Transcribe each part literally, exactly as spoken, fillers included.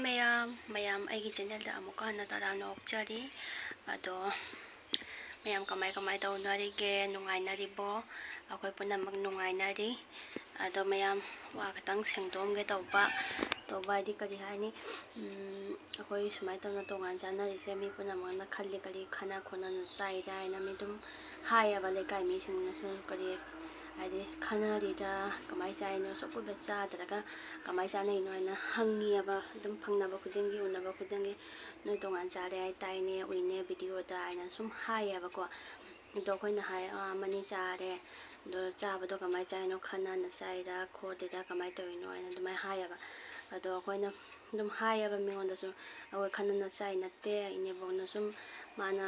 ꯃꯌꯥꯝ, ꯃꯌꯥꯝ ꯑꯩꯒꯤ channelꯗ ꯑꯃꯨꯛꯀ ꯍꯟꯅ ꯇꯔꯥꯝꯅ ꯑꯣꯛꯆꯔꯤ꯫ ꯑꯗꯣ ꯃꯌꯥꯝ ꯀꯃꯥꯏ ꯀꯃꯥꯏ ꯇꯧꯅꯔꯤꯒꯦ? ꯅꯨꯡꯉꯥꯏꯅꯔꯤꯕꯣ? ꯑꯩꯈꯣꯏ ꯄꯨꯝꯅꯃꯛ ꯅꯨꯡꯉꯥꯏꯅꯔꯤ꯫ ꯑꯗꯣ ꯃꯌꯥꯝ, ꯋꯥ ꯈꯇꯪ ꯁꯦꯡꯗꯣꯛꯑꯝꯒꯦ ꯇꯧꯕ꯫ ꯇꯧꯕ ꯍꯥꯏꯗꯤ ꯀꯔꯤ ꯍꯥꯏꯅꯤ? ꯎꯝ, ꯑꯩꯈꯣꯏ ꯁꯨꯃꯥꯏꯅ ꯇꯧꯅ ꯇꯣꯉꯥꯟ ꯆꯥꯅꯔꯤꯁꯦ ꯃꯤ ꯄꯨꯝꯅꯃꯛꯅ ꯈꯜꯂꯤ, ꯀꯔꯤ ꯈꯟꯅ ꯈꯣꯠꯅꯅ ꯆꯥꯏꯔꯥ ꯍꯥꯏꯅ ꯃꯤ ꯑꯗꯨꯝ ꯍꯥꯏꯌꯦꯕ, ꯂꯩꯀꯥꯏ ꯃꯤꯁꯤꯡꯅꯁꯨ ꯀꯔꯤ ꯍꯥꯏꯗꯤ ꯈꯟꯅꯔꯤꯔꯥ, ꯀꯃꯥꯏ ꯆꯥꯏꯅꯣ, ꯑꯁꯨꯛ ꯀꯨꯏꯕ ꯆꯥꯗ꯭ꯔꯒ ꯀꯃꯥꯏ ꯆꯥꯅꯩꯅꯣ ꯍꯥꯏꯅ ꯍꯪꯉꯤꯑꯕ꯫ ꯑꯗꯨꯝ ꯐꯪꯅꯕ ꯈꯨꯗꯤꯡꯒꯤ, ꯎꯅꯕ ꯈꯨꯗꯤꯡꯒꯤ, "ꯅꯣꯏ ꯇꯣꯉꯥꯟ ꯆꯥꯔꯦ ꯍꯥꯏ ꯇꯥꯏꯅꯦ, ꯎꯏꯅꯦ videoꯗ" ꯍꯥꯏꯅ ꯁꯨꯝ ꯍꯥꯏꯌꯦꯕꯀꯣ꯫ ꯑꯗꯣ ꯑꯩꯈꯣꯏꯅ ꯍꯥꯏ, "ꯑꯥ, ꯑꯃꯅꯤ ꯆꯥꯔꯦ, ꯑꯗꯣ ꯆꯥꯕꯗꯣ ꯀꯃꯥꯏ ꯆꯥꯏꯅꯣ, ꯈꯟꯅꯅ ꯆꯥꯏꯔꯥ ꯈꯣꯠꯂꯤꯔꯥ, ꯀꯃꯥꯏ ꯇꯧꯔꯤꯅꯣ?" ꯍꯥꯏꯅ ꯑꯗꯨꯃꯥꯏꯅ ꯍꯥꯏꯌꯦꯕ꯫ ꯑꯗꯣ ꯑꯩꯈꯣꯏꯅ ꯑꯗꯨꯝ ꯍꯥꯏꯌꯦꯕ ꯃꯤꯉꯣꯟꯗꯁꯨ, "ꯑꯩꯈꯣꯏ ꯈꯟꯅꯅ ꯆꯥꯏ ꯅꯠꯇꯦ, ꯏꯅꯦꯕꯣꯛꯅ ꯁꯨꯝ ꯃꯥꯅ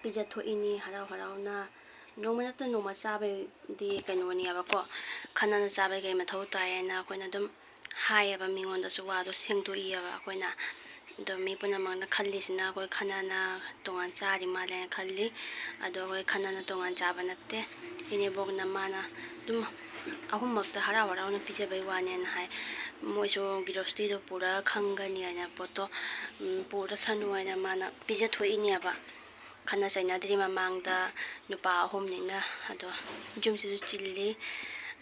ꯄꯤꯖꯊꯣꯛꯏꯅꯤ ꯍꯔꯥꯎ ꯍꯔꯥꯎꯅ, ꯅꯣꯡꯃ ꯅꯠꯇ ꯅꯣꯡꯃ ꯆꯥꯕꯩꯗꯤ ꯀꯩꯅꯣꯅꯦꯕꯀꯣ, ꯈꯟꯅꯅ ꯆꯥꯕꯩ ꯀꯩ ꯃꯊꯧ ꯇꯥꯏ?" ꯍꯥꯏꯅ ꯑꯩꯈꯣꯏꯅ ꯑꯗꯨꯝ ꯍꯥꯏꯌꯦꯕ ꯃꯤꯉꯣꯟꯗꯁꯨ, ꯋꯥꯗꯣ ꯁꯦꯡꯗꯣꯛꯏꯑꯕ ꯑꯩꯈꯣꯏꯅ꯫ ꯑꯗꯣ ꯃꯤ ꯄꯨꯝꯅꯃꯛꯅ ꯈꯜꯂꯤꯁꯤꯅ ꯑꯩꯈꯣꯏ ꯈꯟꯅꯅ ꯇꯣꯉꯥꯟ ꯆꯥꯔꯤ ꯃꯥꯜꯂꯦꯅ ꯈꯜꯂꯤ꯫ ꯑꯗꯣ ꯑꯩꯈꯣꯏ ꯈꯟꯅꯅ ꯇꯣꯉꯥꯟ ꯆꯥꯕ ꯅꯠꯇꯦ꯫ ꯏꯅꯦꯕꯣꯛꯅ ꯃꯥꯅ ꯑꯗꯨꯝ ꯑꯍꯨꯝꯃꯛꯇ ꯍꯔꯥꯎ ꯍꯔꯥꯎꯅ ꯄꯤꯖꯕꯩ ꯋꯥꯅꯦꯅ ꯍꯥꯏ꯫ ꯃꯣꯏꯁꯨ ꯒꯤꯔꯣꯁꯇꯤꯗꯣ ꯄꯨꯔꯒ ꯈꯪꯒꯅꯤ ꯍꯥꯏꯅ ꯄꯣꯠꯇꯣ, ꯎꯝ, ꯄꯨꯔꯁꯅꯨ ꯍꯥꯏꯅ ꯃꯥꯅ ꯄꯤꯖꯊꯣꯛꯏꯅꯦꯕ꯫ ꯈꯠꯅ ꯆꯩꯅꯗ꯭ꯔꯤ ꯃꯃꯥꯡꯗ ꯅꯨꯄꯥ ꯑꯍꯨꯝꯅꯤꯅ꯫ ꯑꯗꯣ ꯌꯨꯝꯁꯤꯁꯨ ꯆꯤꯜꯂꯤ꯫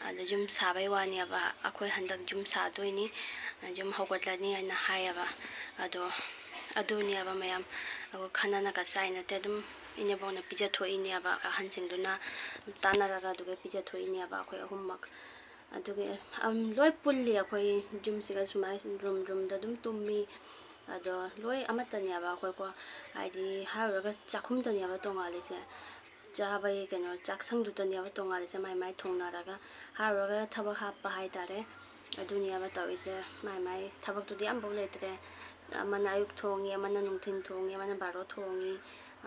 ꯑꯗꯣ ꯌꯨꯝ ꯁꯥꯕꯩ ꯋꯥꯅꯦꯕ, ꯑꯩꯈꯣꯏ ꯍꯟꯗꯛ ꯌꯨꯝ ꯁꯥꯗꯣꯏꯅꯤ, ꯌꯨꯝ ꯍꯧꯒꯠꯂꯅꯤ ꯍꯥꯏꯅ ꯍꯥꯏꯌꯦꯕ꯫ ꯑꯗꯣ ꯑꯗꯨꯅꯦꯕ ꯃꯌꯥꯝ, ꯑꯩꯈꯣꯏ ꯈꯠꯅꯅꯒ ꯆꯥꯏ ꯅꯠꯇꯦ, ꯑꯗꯨꯝ ꯏꯅꯦꯕꯣꯛꯅ ꯄꯤꯖꯊꯣꯛꯏꯅꯦꯕ, ꯑꯍꯟꯁꯤꯡꯗꯨꯅ ꯇꯥꯟꯅꯔꯒ ꯑꯗꯨꯒ ꯄꯤꯖꯊꯣꯛꯏꯅꯦꯕ ꯑꯩꯈꯣꯏ ꯑꯍꯨꯝꯃꯛ꯫ ꯑꯗꯨꯒꯤ, ꯑꯝ, ꯂꯣꯏ ꯄꯨꯜꯂꯤ ꯑꯩꯈꯣꯏ ꯌꯨꯝꯁꯤꯒ ꯁꯨꯃꯥꯏꯅ room roomꯗ ꯑꯗꯨꯝ ꯇꯨꯝꯃꯤ꯫ ꯑꯗꯣ ꯂꯣꯏ ꯑꯃꯠꯇꯅꯦꯕ ꯑꯩꯈꯣꯏꯀꯣ, ꯍꯥꯏꯗꯤ ꯍꯥꯏꯔꯨꯔꯒ ꯆꯥꯛꯈꯨꯝꯗꯅꯦꯕ ꯇꯣꯉꯥꯜꯂꯤꯁꯦ꯫ ꯆꯥꯕꯒꯤ ꯀꯩꯅꯣ, ꯆꯥꯛꯁꯪꯗꯨꯗꯅꯦꯕ ꯇꯣꯉꯥꯜꯂꯤꯁꯦ, ꯃꯥꯏ ꯃꯥꯏ ꯊꯣꯡꯅꯔꯒ꯫ ꯍꯥꯏꯔꯨꯔꯒ ꯊꯕꯛ ꯍꯥꯞꯄ ꯍꯥꯏꯇꯥꯔꯦ, ꯑꯗꯨꯅꯦꯕ ꯇꯧꯔꯤꯁꯦ꯫ ꯃꯥꯏ ꯃꯥꯏ ꯊꯕꯛꯇꯨꯗꯤ ꯑꯝꯐꯥꯎ ꯂꯩꯇ꯭ꯔꯦ꯫ ꯑꯃꯅ ꯑꯌꯨꯛ ꯊꯣꯡꯉꯤ, ꯑꯃꯅ ꯅꯨꯡꯊꯤꯟ ꯊꯣꯡꯉꯤ, ꯑꯃꯅ ꯕꯥꯔꯣ ꯊꯣꯡꯉꯤ,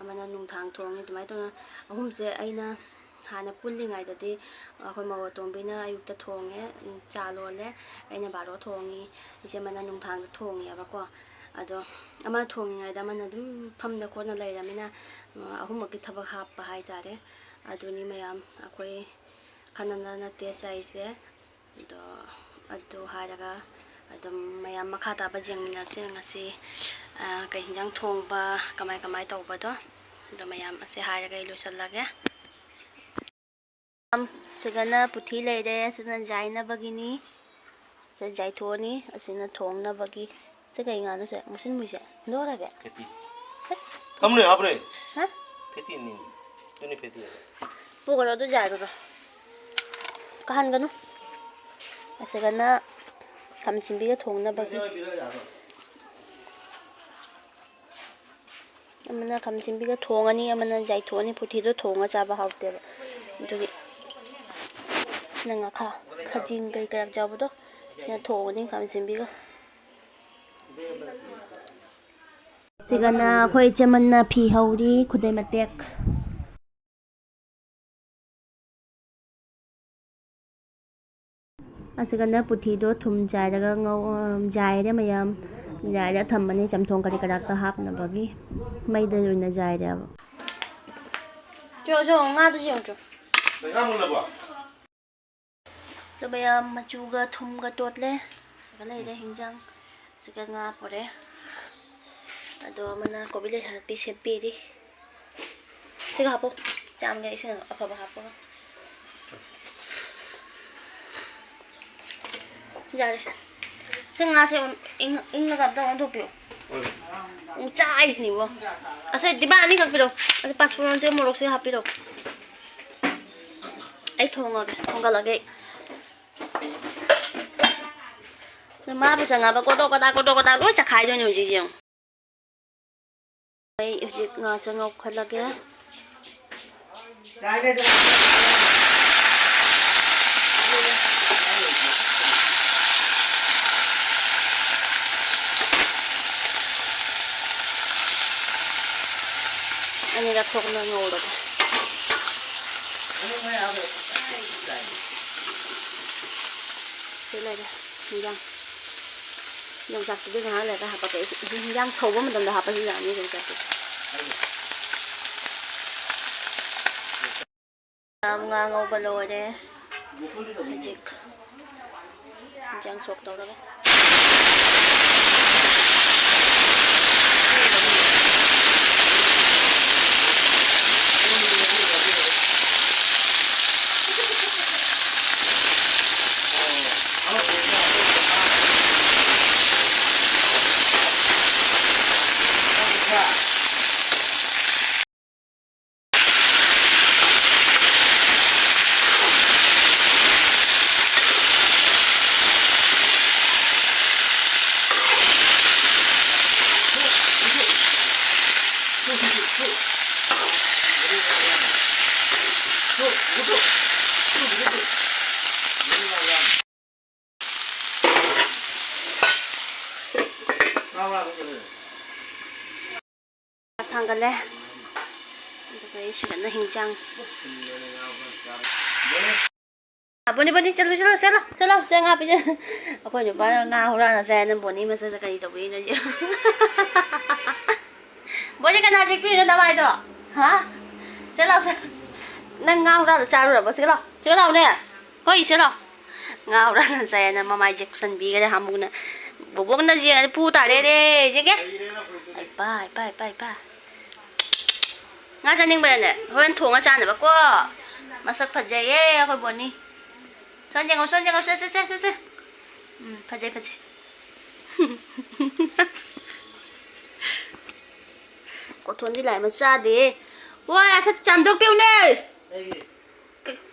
ꯑꯃꯅ ꯅꯨꯡꯗꯥꯡ ꯊꯣꯡꯉꯤ꯫ ꯑꯗꯨꯃꯥꯏꯅ ꯇꯧꯅ ꯑꯍꯨꯝꯁꯦ ꯑꯩꯅ ꯍꯥꯟꯅ ꯄꯨꯜꯂꯤꯉꯩꯗꯗꯤ ꯑꯩꯈꯣꯏ ꯃꯧ ꯑꯇꯣꯝꯕꯤꯅ ꯑꯌꯨꯛꯇ ꯊꯣꯡꯉꯦ, ꯎꯝ, ꯆꯥ ꯂꯣꯜꯂꯦ, ꯑꯩꯅ ꯕꯥꯔꯣ ꯊꯣꯡꯉꯤ, ꯏꯆꯦ ꯑꯃꯅ ꯅꯨꯡꯗꯥꯡꯗ ꯊꯣꯡꯉꯦꯕꯀꯣ꯫ ꯑꯗꯣ ꯑꯃ ꯊꯣꯡꯉꯤꯉꯩꯗ ꯑꯃꯅ ꯑꯗꯨꯝ ꯐꯝꯗ ꯈꯣꯠꯅ ꯂꯩꯔꯃꯤꯅ, ꯑ, ꯑꯍꯨꯝꯃꯛꯀꯤ ꯊꯕꯛ ꯍꯥꯞꯄ ꯍꯥꯏꯇꯥꯔꯦ꯫ ꯑꯗꯨꯅꯤ ꯃꯌꯥꯝ, ꯑꯩꯈꯣꯏ ꯈꯠꯅꯅ ꯅꯠꯇꯦ ꯆꯥꯏꯁꯦ꯫ ꯑꯗꯣ ꯑꯗꯨ ꯍꯥꯏꯔꯒ ꯑꯗꯨꯝ ꯃꯌꯥꯝ ꯃꯈꯥ ꯇꯥꯕ ꯌꯦꯡꯃꯤꯟꯅꯁꯦ꯫ ꯉꯁꯤ, ꯑ, ꯀꯩ ꯍꯤꯟꯖꯥꯡ ꯊꯣꯡꯕ, ꯀꯃꯥꯏ ꯀꯃꯥꯏ ꯇꯧꯕꯗꯣ, ꯑꯗꯣ ꯃꯌꯥꯝ ꯑꯁꯦ ꯍꯥꯏꯔꯒ ꯑꯩ ꯂꯣꯏꯁꯤꯜꯂꯒꯦ꯫ ꯁꯤꯒꯅ ꯄꯨꯊꯤ ꯂꯩꯔꯦ, ꯁꯤꯅ ꯌꯥꯏꯅꯕꯒꯤꯅꯤ꯫ ꯁꯤ ꯌꯥꯏꯊꯣꯛꯑꯅꯤ, ꯑꯁꯤꯅ ꯊꯣꯡꯅꯕꯒꯤ꯫ ꯁꯤ ꯀꯩ ꯉꯥꯅꯣ ꯁꯦ? ꯃꯨꯁꯤꯟ ꯃꯨꯏꯁꯦ ꯍꯨꯟꯗꯣꯛꯈ꯭ꯔꯒꯦ꯫ ꯐꯦꯇꯤ꯫ ꯊꯝꯃꯨꯅꯦ, ꯍꯥꯞꯄꯨꯅꯦ꯫ ꯍꯥ? ꯐꯦꯇꯤꯅꯤ꯫ ꯑꯗꯨꯅꯤ ꯐꯦꯇꯤ꯫ ꯄꯨꯈ꯭ꯔꯣ, ꯑꯗꯨ ꯌꯥꯏꯔꯨꯔꯣ꯫ ꯀꯥꯍꯟꯒꯅꯨ꯫ ꯑꯁꯤꯒꯅ ꯈꯥꯃꯦꯟ ꯑꯁꯤꯟꯕꯤꯒ ꯊꯣꯡꯅꯕꯒꯤ꯫ ꯑꯃꯅ ꯈꯥꯃꯦꯟ ꯑꯁꯤꯟꯕꯤꯒ ꯊꯣꯡꯉꯅꯤ, ꯑꯃꯅ ꯌꯥꯏꯊꯣꯛꯑꯅꯤ꯫ ꯄꯨꯊꯤꯗꯣ ꯊꯣꯡꯉ ꯆꯥꯕ ꯍꯥꯎꯇꯦꯕ꯫ ꯑꯗꯨꯒꯤ ꯁꯤꯅ ꯉꯥꯈꯥ, ꯈꯖꯤꯡ ꯀꯩ ꯀꯩ ꯌꯥꯎꯕꯗꯣ, ꯁꯤꯅ ꯊꯣꯡꯉꯅꯤ ꯈꯥꯃꯦꯟ ꯑꯁꯤꯟꯕꯤꯒ꯫ ꯁꯤꯒꯅ ꯑꯩꯈꯣꯏ ꯏꯆꯦꯃꯟꯅ ꯐꯤ ꯍꯧꯔꯤ, ꯈꯨꯗꯩ ꯃꯇꯦꯛ꯫ ꯑꯁꯤꯒꯅ ꯄꯨꯊꯤꯗꯣ ꯊꯨꯝ ꯆꯥꯏꯔꯒ ꯉꯧ-, ꯌꯥꯏꯔꯦ ꯃꯌꯥꯝ꯫ ꯌꯥꯏꯔ ꯊꯝꯃꯅꯤ ꯆꯝꯊꯣꯡ ꯀꯔꯤ ꯀꯔꯥꯛꯇ ꯍꯥꯞꯅꯕꯒꯤ꯫ ꯃꯩꯗ ꯑꯣꯏꯅ ꯌꯥꯏꯔꯦꯕ꯫ ꯆꯣ, ꯆꯣ, ꯉꯥꯗꯨꯁꯨ ꯌꯦꯡꯉꯨ ꯆꯣ꯫ ꯉꯥ ꯃꯨꯜꯂꯕꯣ? ꯑꯗꯣ ꯃꯌꯥꯝ ꯃꯆꯨꯒ ꯊꯨꯝꯒ ꯇꯣꯠꯂꯦ꯫ ꯁꯤꯒ ꯂꯩꯔꯦ ꯍꯤꯟꯖꯥꯡ꯫ ꯁꯤꯒ ꯉꯥ ꯄꯨꯔꯦ꯫ ꯑꯗꯣ ꯑꯃꯅ ꯀꯣꯕꯤ ꯂꯩꯁꯥꯕꯤ ꯁꯦꯠꯄꯤꯔꯤ꯫ ꯁꯤꯒ ꯍꯥꯞꯄꯣ꯫ ꯆꯥꯝꯒꯦ ꯏꯁꯤꯡ ꯑꯐꯕ ꯍꯥꯞꯄꯒ꯫ ꯌꯥꯔꯦ꯫ ꯁꯤ ꯉꯥꯁꯦ ꯏꯪ-, ꯏꯪꯉꯒ ꯑꯝꯇ ꯑꯣꯟꯊꯣꯛꯄꯤꯌꯣ꯫ ꯎꯝ, ꯆꯥꯏꯁꯤꯅꯤꯕꯣ꯫ ꯑꯁꯤ ꯗꯤꯕꯥ ꯑꯅꯤꯈꯛ ꯄꯤꯔꯛꯑꯣ꯫ ꯑꯁꯤ ꯄꯥꯁꯄꯣꯔꯟꯁꯤꯒ ꯃꯣꯔꯣꯛꯁꯤꯒ ꯍꯥꯞꯄꯤꯔꯛꯑꯣ꯫ ꯑꯩ ꯊꯣꯡꯉꯒꯦ, ꯊꯣꯡꯒꯠꯂꯒꯦ ꯑꯩ꯫ ꯃꯥꯕꯨ ꯆꯪꯉꯕ ꯀꯣꯗꯣꯛ ꯀꯗꯥ, ꯀꯣꯗꯣꯛ ꯀꯗꯥ ꯂꯣꯏ ꯆꯈꯥꯏꯗꯣꯏꯅꯦ ꯍꯧꯖꯤꯛꯁꯦ ꯌꯦꯡꯉꯨ꯫ ꯑꯩ ꯍꯧꯖꯤꯛ ꯉꯥꯁꯦ ꯉꯧꯈꯠꯂꯒꯦ꯫ ꯑꯅꯤꯔꯛ ꯊꯣꯛꯅ ꯉꯧꯔꯒꯦ꯫ ꯁꯤ ꯂꯩꯔꯦ ꯍꯤꯟꯖꯥꯡ꯫ ꯌꯣꯡꯆꯥꯛꯇꯨꯗꯤ ꯉꯥꯏꯍꯥꯛ ꯂꯩꯔꯒ ꯍꯥꯞꯄꯛꯀꯦ꯫ ꯍꯤꯟꯖꯥꯡ ꯁꯧꯕ ꯃꯇꯝꯗ ꯍꯥꯞꯄꯁꯨ ꯌꯥꯅꯤ ꯌꯣꯡꯆꯥꯛꯇꯨꯗꯤ꯫ ꯉꯥ ꯉꯧꯕ ꯂꯣꯏꯔꯦ꯫ ꯍꯧꯖꯤꯛ ꯍꯤꯟꯖꯥꯡ ꯁꯣꯛ ꯇꯧꯔꯒ꯫ ꯆꯥꯛ ꯊꯥꯡꯒꯠꯂꯦ꯫ ꯑꯗꯨꯒ ꯑꯩ ꯁꯤꯗꯅ ꯍꯤꯟꯖꯥꯡ꯫ ꯕꯣꯅꯤ, ꯕꯣꯅꯤ, ꯆꯠꯂꯨ, ꯆꯠꯂꯨ, ꯆꯠꯂꯨ, ꯆꯠꯂꯨ, ꯁꯦ, ꯉꯥ ꯄꯤꯖ-, ꯑꯩꯈꯣꯏ ꯅꯨꯄꯥꯅ ꯉꯥ ꯍꯨꯔꯥꯟꯅ ꯆꯥꯏꯅ ꯕꯣꯅꯤ ꯃꯆꯜꯗ ꯀꯔꯤ ꯇꯧꯕꯤꯅꯣ ꯁꯤ? ꯕꯣꯅꯤ, ꯀꯅꯥ ꯆꯤꯛꯄꯤꯅꯣ ꯅꯃꯥꯏꯗꯣ? ꯍꯥ? ꯆꯠꯂꯣ, ꯁꯦ꯫ ꯅꯪ ꯉꯥ ꯍꯨꯔꯥꯟꯅ ꯆꯥꯔꯨꯔꯕꯣ? ꯁꯤꯒ ꯂꯥꯎ, ꯁꯤꯒ ꯂꯥꯎꯅꯦ꯫ ꯍꯣꯏ, ꯁꯤꯒ ꯂꯥꯎ꯫ ꯉꯥ ꯍꯨꯔꯥꯟꯅ ꯆꯥꯏꯅ ꯃꯃꯥꯏ ꯆꯦꯛꯁꯟꯕꯤꯒꯔꯦ ꯍꯥꯃꯨꯅ꯫ ꯕꯣꯕꯣꯛꯅ ꯌꯦꯡꯉꯗꯤ ꯄꯨ ꯇꯥꯔꯦꯅꯦ, ꯌꯦꯡꯒꯦ꯫ ꯏꯄꯥ, ꯏꯄꯥ, ꯏꯄꯥ, ꯏꯄꯥ꯫ ꯉꯥ ꯆꯥꯅꯤꯡꯕ꯭ꯔꯥꯅꯦ? ꯍꯣꯔꯦꯟ ꯊꯣꯡꯉ ꯆꯥꯅꯕꯀꯣ꯫ ꯃꯁꯛ ꯐꯖꯩꯌꯦ ꯑꯩꯈꯣꯏ ꯕꯣꯅꯤ꯫ ꯁꯣꯟ ꯌꯦꯡꯉꯣ, ꯁꯣꯟ ꯌꯦꯡꯉꯣ, ꯁꯦ, ꯁꯦ, ꯁꯦ, ꯁꯦ, ꯁꯦ꯫ ꯎꯝ, ꯐꯖꯩ, ꯐꯖꯩ꯫ ꯀꯣꯊꯣꯟꯗꯤ ꯂꯥꯏ ꯃꯆꯥꯗꯦ꯫ ꯍꯣꯏ, ꯑꯁꯠ ꯆꯥꯝꯊꯣꯛꯄꯤꯌꯨꯅꯦ꯫ ꯀꯩꯒꯤ?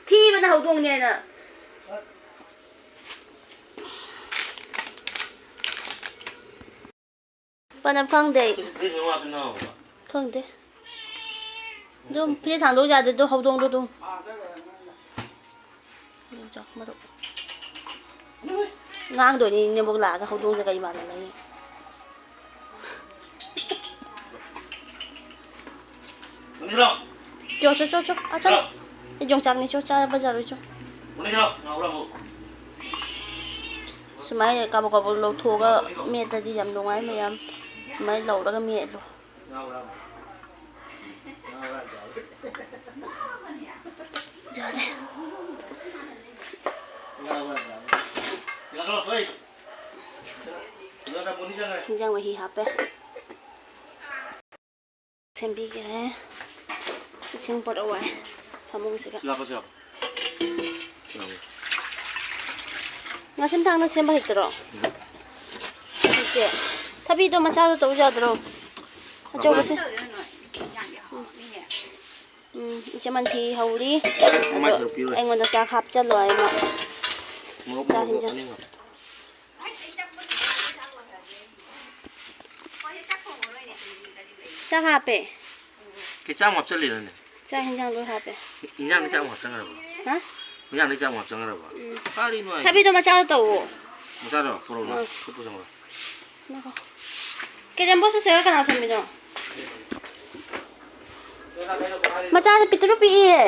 ꯊꯤꯕꯅ ꯍꯧꯗꯣꯡꯅꯦꯅ꯫ ꯄꯅ ꯈꯪꯗꯦ ꯑꯩ꯫ ꯐ꯭ꯔꯤꯖ ꯃꯅꯨꯡ ꯍꯥꯞꯆꯤꯟꯅꯧ ꯍꯥꯏꯕ꯫ ꯈꯪꯗꯦ꯫ ꯑꯗꯨꯝ ꯐ꯭ꯔꯤꯖ ꯍꯥꯡꯗꯣꯛ ꯌꯥꯗꯦ, ꯑꯗꯣ ꯍꯧꯗꯣꯡꯗꯣ ꯑꯗꯨꯝ꯫ ꯌꯣꯡꯆꯥꯛ ꯃꯔꯨ꯫ ꯉꯥꯡꯗꯣꯏꯅꯤ ꯏꯅꯦꯝꯕꯣꯛ ꯂꯥꯛꯑꯒ ꯍꯧꯗꯣꯡꯁꯦ ꯀꯩ ꯃꯥꯜꯂꯦ ꯅꯪ꯫ ꯆꯣ, ꯆꯣ, ꯆꯣ, ꯆꯣ꯫ ꯑꯥ, ꯆꯠꯂꯣ꯫ ꯑꯩ ꯌꯣꯡꯆꯥꯛꯅꯤ, ꯆꯣ, ꯆꯥꯕ ꯌꯥꯔꯣꯏ, ꯆꯣ꯫ ꯁꯨꯃꯥꯏꯅ ꯀꯥꯕꯛ ꯀꯥꯕꯛ ꯂꯧꯊꯣꯛꯑꯒ ꯃꯦꯠꯂꯗꯤ ꯌꯥꯝ ꯅꯨꯡꯉꯥꯏ ꯃꯌꯥꯝ꯫ ꯁꯨꯃꯥꯏꯅ ꯂꯧꯔꯒ ꯃꯦꯠꯂꯣ꯫ ꯌꯥꯔꯦ꯫ ꯍꯤꯟꯖꯥꯡ ꯃꯍꯤ ꯍꯥꯞꯄꯦ꯫ ꯁꯦꯝꯕꯤꯈ꯭ꯔꯦ꯫ ꯏꯁꯤꯡ ꯄꯣꯠ ꯑꯋꯥꯏ ꯐꯃꯨꯡꯁꯤꯗ꯫ ꯁꯤ ꯍꯥꯞꯄꯁꯤꯔꯣ? ꯌꯥꯕ꯭ꯔꯣ? ꯉꯥꯁꯦꯝ ꯊꯥꯡꯅ ꯁꯦꯝꯕ ꯍꯩꯇꯔꯣ? ꯎꯝ꯫ ꯍꯩꯇꯦ꯫ ꯊꯕꯤꯗꯣ ꯃꯆꯥꯗꯣ ꯇꯧ ꯌꯥꯗ꯭ꯔꯣ? ꯑꯆꯧꯕꯁꯦ꯫ ꯎꯝ꯫ ꯎꯝ, ꯏꯆꯦ ꯃꯟꯊꯤ ꯍꯧꯔꯤ꯫ ꯃꯃꯥꯏ ꯑꯗꯣ ꯁꯔꯨꯛ ꯄꯤꯔꯣꯏ꯫ ꯑꯩꯉꯣꯟꯗ ꯆꯥꯛ ꯍꯥꯞꯆꯜꯂꯣ ꯍꯥꯏꯅ꯫ ꯃꯣꯔꯣꯛ ꯆꯥꯛ ꯃꯣꯔꯣꯛ ꯍꯦꯟꯖꯥꯡ꯫ ꯑꯅꯤꯃꯛ꯫ ꯆꯥꯛ ꯍꯥꯞꯄꯦ꯫ ꯀꯩ ꯆꯥꯛ ꯑꯃꯨꯛ ꯍꯥꯞꯆꯜꯂꯤꯅꯣꯅꯦ? ꯆꯥꯛ ꯍꯦꯟꯖꯥꯡ ꯂꯣꯏ ꯍꯥꯞꯄꯦ꯫ ꯏꯟꯖꯥꯡꯗ ꯆꯥꯛ ꯑꯃꯨꯛ ꯍꯥꯞꯆꯟꯈ꯭ꯔꯕꯣ? ꯍꯥ? ꯏꯟꯖꯥꯡꯗ ꯆꯥꯛ ꯑꯃꯨꯛ ꯍꯥꯞꯆꯟꯈ꯭ꯔꯕꯣ? ꯎꯝ꯫ ꯀꯔꯤꯅꯣ ꯍꯥꯏꯁꯦ? ꯊꯕꯤꯗꯣ ꯃꯆꯥꯗꯣ ꯇꯧꯋꯣ꯫ ꯃꯆꯥꯗꯣ? ꯄꯨꯔꯛꯎꯅ꯫ ꯑꯥ꯫ ꯈꯨꯠ ꯄꯨꯁꯟꯈ꯭ꯔꯣ꯫ ꯀꯦꯔꯦꯝꯕꯣꯁ ꯁꯦꯒ ꯀꯅꯥ ꯊꯝꯃꯤꯅꯣ? ꯃꯆꯥꯁꯦ ꯄꯤꯛꯇ꯭ꯔꯨ ꯄꯤꯛꯏꯌꯦ꯫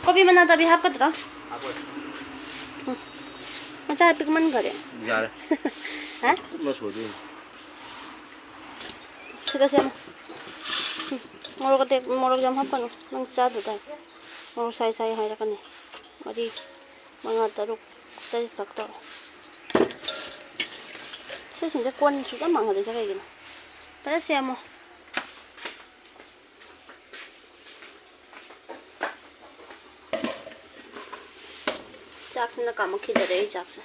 ꯀꯣꯕꯤ ꯃꯅꯥ ꯆꯥꯕꯤ ꯍꯥꯞꯀꯗ꯭ꯔꯣ? ꯎꯝ꯫ ꯃꯆꯥ ꯄꯤꯛꯃꯟꯈꯔꯦ꯫ ꯌꯥꯔꯦ꯫ ꯍꯥ? ꯀꯨꯞꯅ ꯁꯣꯏꯗꯣꯏꯅꯤ꯫ ꯁꯤꯗ ꯁꯦꯝꯃꯣ꯫ ꯎꯝ꯫ ꯃꯣꯔꯣꯛ ꯑꯇꯦꯛ-, ꯃꯣꯔꯣꯛ ꯌꯥꯝ ꯍꯥꯞꯀꯅꯨ꯫ ꯅꯪ ꯆꯥꯗ ꯇꯥꯏ꯫ ꯃꯣꯔꯣꯛ ꯁꯥꯏ ꯁꯥꯏ ꯍꯥꯏꯔꯛꯀꯅꯤ꯫ ꯃꯔꯤ, ꯃꯉꯥ, ꯇꯔꯨꯛ, ꯇꯔꯦꯠ ꯈꯛ ꯇꯧꯔꯣ꯫ ꯁꯤꯁꯤꯡꯁꯦ ꯀꯣꯟ ꯁꯨꯛꯌꯥꯝ ꯃꯥꯡꯍꯜꯂꯤꯁꯦ ꯀꯩꯒꯤꯅꯣ? ꯐꯖꯅ ꯁꯦꯝꯃꯣ꯫ ꯆꯥꯛꯁꯤꯅ ꯀꯥꯃꯛꯈꯤꯗꯔꯦ ꯑꯩ ꯆꯥꯛꯁꯦ꯫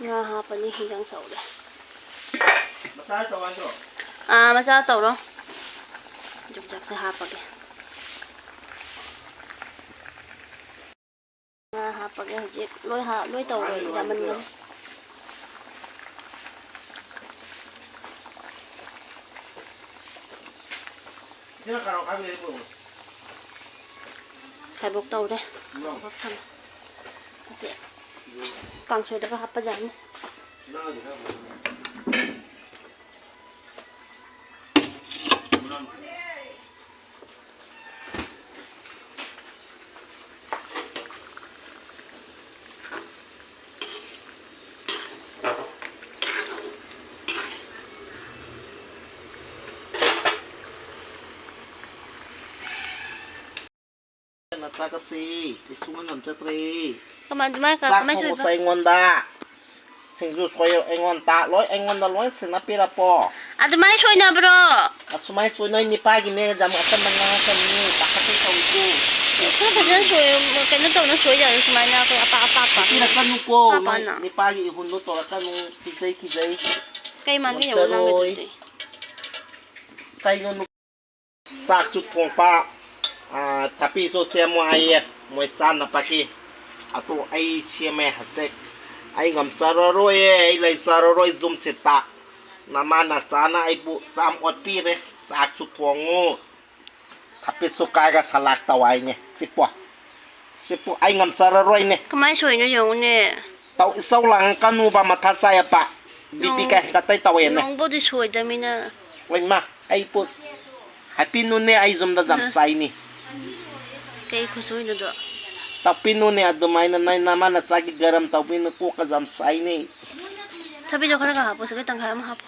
ꯉꯥ ꯍꯥꯞꯄꯅꯤ, ꯍꯤꯟꯖꯥꯡ ꯁꯧꯔꯦ꯫ ꯃꯆꯥ ꯇꯧ ꯍꯥꯏꯗ꯭ꯔꯣ? ꯑꯥ, ꯃꯆꯥ ꯇꯧꯔꯣ꯫ ꯌꯣꯡꯆꯥꯛꯁꯦ ꯍꯥꯞꯄꯒꯦ꯫ ꯉꯥ ꯍꯥꯞꯄꯒꯦ ꯍꯧꯖꯤꯛ꯫ ꯂꯣꯏ ꯍꯥ-, ꯂꯣꯏ ꯇꯧꯔꯣꯏ, ꯌꯥꯝꯃꯟꯒꯅꯤ꯫ ꯁꯤꯅ ꯈꯔ ꯈꯥꯏꯕꯤꯔꯛꯑꯦ ꯄꯨꯔꯛꯑꯣ꯫ ꯈꯥꯏꯕꯣꯛ ꯇꯧꯔꯦ꯫ ꯎꯝ꯫ ꯈꯥꯏꯕꯣꯛ ꯊꯝꯃꯦ꯫ ꯑꯁꯤ ꯀꯥꯡꯁꯣꯏꯗꯒ ꯍꯥꯞꯄ ꯌꯥꯅꯤ꯫ ꯅꯪ ꯑꯗꯨ ꯈꯔ ꯅꯆꯥꯒꯁꯦ, ꯑꯩ ꯁꯨꯡꯉꯝ ꯉꯝꯖꯗ꯭ꯔꯦ꯫ ꯀꯃꯥꯏ-, ꯑꯗꯨꯃꯥꯏ ꯀ-, ꯆꯥꯛ ꯀꯃꯥꯏ ꯊꯣꯡꯕꯁꯨ ꯁꯣꯏꯕ? ꯑꯩꯉꯣꯟꯗ, ꯁꯤꯡꯖꯨ ꯁꯣꯏ ꯑꯩꯉꯣꯟꯗ, ꯂꯣꯏ ꯑꯩꯉꯣꯟꯗ ꯂꯣꯏ ꯁꯤꯟꯅꯕꯤꯔꯛꯄꯣ꯫ ꯑꯗꯨꯃꯥꯏ ꯁꯣꯏꯅꯕ꯭ꯔꯣ? ꯑꯁꯨꯃꯥꯏ ꯁꯣꯏ-, ꯅꯣꯏ ꯅꯤꯄꯥꯒꯤꯅꯦ, ꯌꯥꯝ ꯑꯆꯝꯕ ꯉꯥꯡꯉꯛꯀꯅꯨ, ꯄꯥꯈꯠꯇꯅ ꯇꯧꯏꯀꯣ꯫ ꯈꯔ ꯐꯖꯅ ꯁꯣꯏ-, ꯀꯩꯅꯣ ꯇꯧꯅ ꯁꯣꯏ ꯌꯥꯗ꯭ꯔꯣ? ꯁꯨꯃꯥꯏꯅ ꯑꯩꯈꯣꯏ ꯑꯄꯥꯛ ꯑꯄꯥꯛꯄ꯫ ꯄꯤꯔꯛꯀꯅꯨꯀꯣ, ꯄꯥ ꯅꯣꯏ ꯄꯥꯅ꯫ ꯅꯤꯄꯥꯒꯤ ꯏꯍꯨꯜꯗꯣ ꯇꯧꯔꯛꯀꯅꯨ, ꯀꯤꯖꯩ, ꯀꯤꯖꯩ꯫ ꯀꯩ ꯃꯥꯟꯒꯦ ꯌꯦꯡꯉꯣ ꯉꯝꯖꯔꯣꯏ꯫ ꯅꯪꯒꯤꯗꯨꯗꯤ꯫ ꯀꯩꯅꯣ ꯅꯨ-, ꯆꯥꯛꯁꯨ ꯊꯣꯡꯕ, ꯑꯥ, ꯊꯥꯄꯤꯁꯨ ꯁꯦꯝꯃꯣ ꯍꯥꯏꯌꯦ, ꯃꯣꯏ ꯆꯥꯅꯕꯒꯤ꯫ ꯑꯗꯣ ꯑꯩ ꯁꯦꯝꯃꯦ ꯍꯧꯖꯤꯛ꯫ ꯑꯩ ꯉꯝꯖꯔꯔꯣꯏꯌꯦ, ꯑꯩ ꯂꯩꯖꯔꯔꯣꯏ ꯌꯨꯝꯁꯤꯗ꯫ ꯅꯃꯥ ꯅꯆꯥꯅ ꯑꯩꯕꯨ ꯆꯥꯝ ꯑꯣꯠꯄꯤꯔꯦ꯫ ꯆꯥꯛꯁꯨ ꯊꯣꯡꯉꯨ, ꯊꯥꯄꯤꯁꯨ ꯀꯥꯏꯒ ꯁꯂꯥꯛ ꯇꯧ ꯍꯥꯏꯅꯦ꯫ ꯁꯤꯄꯣ, ꯁꯤꯄꯣ ꯑꯩ ꯉꯝꯖꯔꯔꯣꯏꯅꯦ꯫ ꯀꯃꯥꯏ ꯁꯣꯏꯅꯣ ꯌꯦꯡꯉꯨꯅꯦ꯫ ꯇꯧ, ꯏꯆꯧ ꯂꯥꯡꯉꯛꯀꯅꯨꯕ, ꯃꯊꯥ ꯁꯥꯏꯌꯦꯕ꯫ ꯕꯤ ꯄꯤ ꯅꯣꯡ-, ꯀꯩ ꯍꯦꯟꯒꯠꯇꯩ ꯇꯧꯋꯦꯅꯦ꯫ ꯅꯣꯡꯕꯨꯗꯤ ꯁꯣꯏꯗꯃꯤꯅ꯫ ꯍꯣꯏ, ꯏꯃꯥ, ꯑꯩ ꯄꯣꯠ ꯍꯥꯏꯄꯤꯅꯨꯅꯦ, ꯑꯩ ꯌꯨꯝꯗ ꯌꯥꯝ ꯑ꯫ ꯆꯥꯏꯅꯤ꯫ ꯀꯩ ꯈꯨꯠꯁꯣꯏꯅꯣꯗꯣ? ꯇꯥꯛꯄꯤꯅꯨꯅꯦ ꯑꯗꯨꯃꯥꯏꯅ, ꯅꯣꯏ ꯅꯃꯥ ꯅꯆꯥꯒꯤ ꯒꯔꯝ ꯇꯧꯕꯤꯅꯨ, ꯀꯣꯛꯀ ꯌꯥꯝ ꯁꯥꯏꯅꯦ꯫ ꯊꯕꯤꯗꯣ ꯈꯔꯒ ꯍꯥꯞꯄꯣ, ꯁꯤꯒ ꯇꯪꯈꯥꯏ ꯑꯃ ꯍꯥꯞꯄꯣ꯫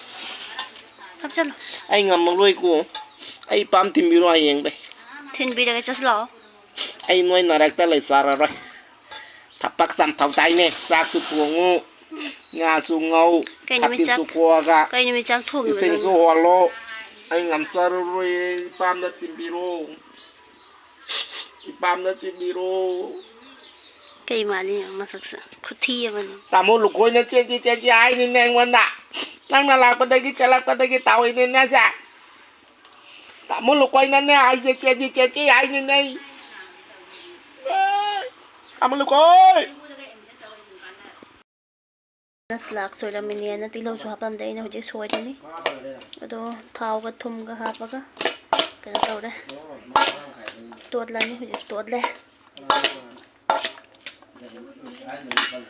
ꯍꯥꯞꯆꯜꯂꯣ꯫ ꯑꯩ ꯉꯝꯃꯔꯣꯏꯀꯣ꯫ ꯑꯩ ꯏꯄꯥꯝ ꯊꯤꯟꯕꯤꯔꯣ ꯍꯌꯦꯡꯗꯩ꯫ ꯊꯤꯟꯕꯤꯔꯒꯦ, ꯆꯠꯁꯤ ꯂꯥꯛꯑꯣ꯫ ꯑꯩ ꯅꯣꯏ ꯅꯔꯛꯇ ꯂꯩ ꯆꯥꯔꯔꯣꯏ꯫ ꯊꯕꯛ ꯆꯝꯊꯧ ꯇꯥꯏꯅꯦ, ꯆꯥꯛꯁꯨ ꯊꯣꯡꯉꯨ, ꯉꯥꯁꯨ ꯉꯧ, ꯀꯩ ꯅꯨꯃꯤꯠ ꯊꯕꯤꯁꯨ ꯆꯥꯛ-, ꯀꯣꯛꯑꯒ, ꯀꯩ ꯅꯨꯃꯤꯠ ꯆꯥꯛ ꯊꯣꯡꯉꯤꯕ ꯏꯁꯤꯡꯁꯨ ꯅꯪ? ꯍꯣꯜꯂꯣ꯫ ꯑꯩ ꯉꯝꯖꯔꯔꯣꯏꯌꯦ, ꯏꯄꯥꯝꯗ ꯊꯤꯟꯕꯤꯔꯣ꯫ ꯏꯄꯥꯝꯗ ꯊꯤꯟꯕꯤꯔꯣ꯫ ꯀꯩ ꯃꯥꯜꯂꯤ ꯌꯦꯡꯉꯣ ꯃꯁꯛꯁꯦ, ꯈꯨꯊꯤ ꯑꯃꯅꯤ꯫ ꯇꯥꯃꯣ ꯂꯨꯈꯣꯏꯅ ꯆꯦꯟꯁꯤ ꯆꯦꯟꯁꯤ ꯍꯥꯏꯅꯤꯅꯦ ꯑꯩꯉꯣꯟꯗ꯫ ꯅꯪꯅ ꯂꯥꯛꯄꯗꯒꯤ ꯆꯦꯜꯂꯛꯄꯗꯒꯤ ꯇꯧꯔꯤꯅꯤꯅꯦ ꯁꯦ꯫ ꯇꯥꯃꯣ ꯂꯨꯈꯣꯏꯅꯅꯦ ꯍꯥꯏꯁꯦ ꯆꯦꯟꯁꯤ ꯆꯦꯟꯁꯤ ꯍꯥꯏꯅꯤꯅꯦ ꯑꯩ꯫ ꯇꯥꯃꯣ ꯂꯨꯈꯣꯏ꯫ ꯁꯂꯥꯛ ꯁꯣꯏꯔꯝꯃꯤꯅꯦꯅ ꯇꯤꯜꯍꯧꯁꯨ ꯍꯥꯞꯄꯝꯗꯦ꯫ ꯑꯩꯅ ꯍꯧꯖꯤꯛ ꯁꯣꯏꯔꯅꯤ꯫ ꯑꯗꯣ ꯊꯥꯎꯒ ꯊꯨꯝꯒ ꯍꯥꯞꯄꯒ ꯀꯩꯅꯣ ꯇꯧꯔꯦ꯫ ꯇꯣꯠꯂꯅꯤ꯫ ꯍꯧꯖꯤꯛ ꯇꯣꯠꯂꯦ꯫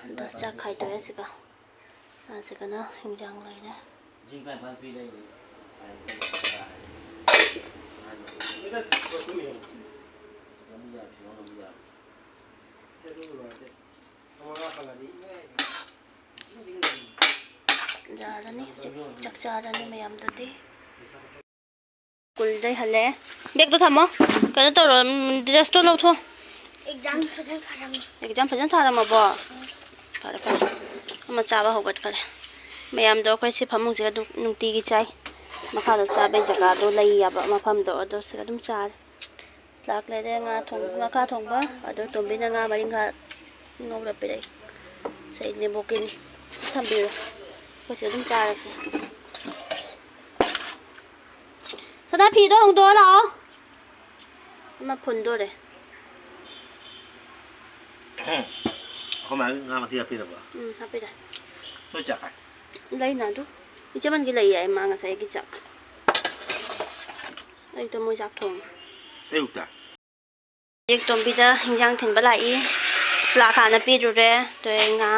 ꯑꯗꯣ ꯆꯥꯛ ꯈꯥꯏꯗꯣꯛꯑꯦ ꯁꯤꯒ꯫ ꯑꯁꯤꯒꯅ ꯍꯤꯟꯖꯥꯡ ꯂꯩꯔꯦ꯫ ꯌꯥꯔꯅꯤ ꯍꯧꯖꯤꯛ꯫ ꯆꯥꯛ ꯆꯥꯔꯅꯤ ꯃꯌꯥꯝꯗꯨꯗꯤ꯫ ꯁ꯭ꯀꯨꯜꯗꯩ ꯍꯜꯂꯛꯑꯦ꯫ ꯕꯦꯒꯇꯣ ꯊꯝꯃꯣ꯫ ꯀꯩꯅꯣ ꯇꯧꯔꯣ, ꯎꯝ, ꯗ꯭ꯔꯦꯁꯇꯣ ꯂꯧꯊꯣꯛ꯫ ꯑꯦꯛꯖꯥꯝ ꯐꯖꯅ ꯊꯥꯔꯝꯃꯦ꯫ ꯑꯦꯛꯖꯥꯝ ꯐꯖꯅ ꯊꯥꯔꯝꯃꯕꯣ? ꯐꯔꯦ, ꯐꯔꯦ꯫ ꯑꯃ ꯆꯥꯕ ꯍꯧꯒꯠꯈꯔꯦ꯫ ꯃꯌꯥꯝꯗꯣ ꯑꯩꯈꯣꯏ ꯁꯤ ꯐꯃꯨꯡꯁꯤꯗ ꯑꯗꯨꯝ ꯅꯨꯡꯇꯤꯒꯤ ꯆꯥꯏ꯫ ꯃꯈꯥꯗ ꯆꯥꯕꯩ ꯖꯒꯥꯗꯣ ꯂꯩ ꯌꯥꯕ ꯃꯐꯝꯗꯣ, ꯑꯗꯣ ꯁꯤꯗ ꯑꯗꯨꯝ ꯆꯥꯔꯦ꯫ ꯂꯥꯛꯂꯦꯔꯦ ꯉꯥ ꯊꯣꯡ-, ꯉꯥꯈꯥ ꯊꯣꯡꯕ꯫ ꯑꯗꯣ ꯇꯣꯝꯕꯤꯅ ꯉꯥ ꯃꯔꯤꯡꯈꯥ ꯉꯧꯔ ꯄꯤꯔꯛꯏ꯫ ꯁꯤ ꯅꯦꯝꯕꯣꯛꯀꯤꯅꯤ꯫ ꯊꯝꯕꯤꯔꯣ꯫ ꯑꯩꯈꯣꯏꯁꯦ ꯑꯗꯨꯝ ꯆꯥꯔꯁꯦ꯫ ꯁꯅꯥ, ꯐꯤꯗꯣ ꯍꯣꯡꯗꯣꯛꯑꯣ ꯂꯥꯛꯑꯣ꯫ ꯑꯃ ꯐꯨꯟꯗꯣꯔꯦ꯫ ꯑꯩꯈꯣꯏ ꯃꯥꯒꯤ ꯉꯥ ꯃꯊꯤ ꯍꯥꯞꯄꯤꯔꯕ? ꯎꯝ, ꯍꯥꯞꯄꯤꯔꯦ꯫ ꯅꯣꯏ ꯆꯥꯛ ꯀꯥꯏ? ꯂꯩꯅ ꯑꯗꯨ꯫ ꯏꯆꯦꯃꯟꯒꯤ ꯂꯩꯌꯦ, ꯃꯥ ꯉꯁꯥꯏꯒꯤ ꯆꯥꯛ꯫ ꯑꯌꯨꯛꯇ ꯃꯣꯏ ꯆꯥꯛ ꯊꯣꯡꯉꯦ꯫ ꯑꯌꯨꯛꯇ? ꯍꯧꯖꯤꯛ ꯇꯣꯝꯕꯤꯗ ꯍꯤꯟꯖꯥꯡ ꯊꯤꯟꯕ ꯂꯥꯛꯏ꯫ ꯁꯂꯥꯛ ꯍꯥꯟꯅ ꯄꯤꯔꯨꯔꯦ, ꯑꯗꯩ ꯉꯥ